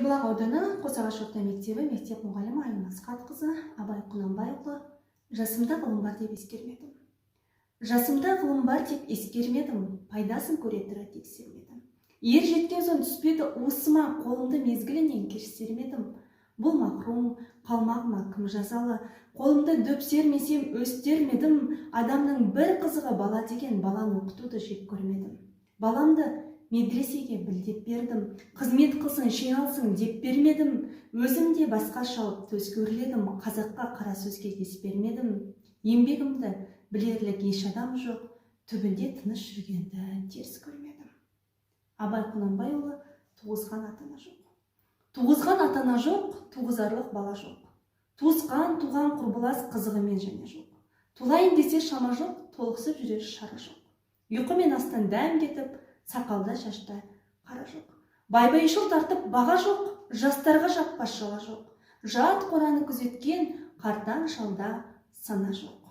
Кербұлақ ауданы, Қосағаш орта мектебі, мектеп мұғалімі Айым Асқатқызы. Абай Құнанбайұлы. Жасымда ғылым бар деп ескермедім. Жасымда ғылым бар деп ескермедім, пайдасын көре тұра тексермедім. Ер жеткен соң түспеді уысыма, қолымды мезгілінен кеш сермедім. Бұл мақрұм қалмағыма кім жазалы? Қолымды дөп сермесем, өстермедім. Адамның бір қызығы бала деген, баланы оқытуды жек көрмедім. Баламды медресеге біл деп бердім, қызмет қылсын, шен алсын деп бермедім. Өзім де басқа шауып төс өрледім, қазаққа қара сөзге ес бермедім. Еңбегімді білерлік еш адам жоқ, түбінде тыныш жүргенді теріс көрмедім. Абай Құнанбайұлы. Туғызған ата ана жоқ. Туғызған ата ана жоқ, туғызарлық бала жоқ. Туысқан, туған, құрбылас қызығымен және жоқ. Тулайын десе, шама жоқ, толықсып жүрер шара жоқ. Ұйқы мен астан дәм кетіп, сақалда, шашта қара жоқ. Байбайшыл тартып баға жоқ, жастарға жаппас жала жоқ. Жат қораны күзеткен қартаң шалда сана жоқ.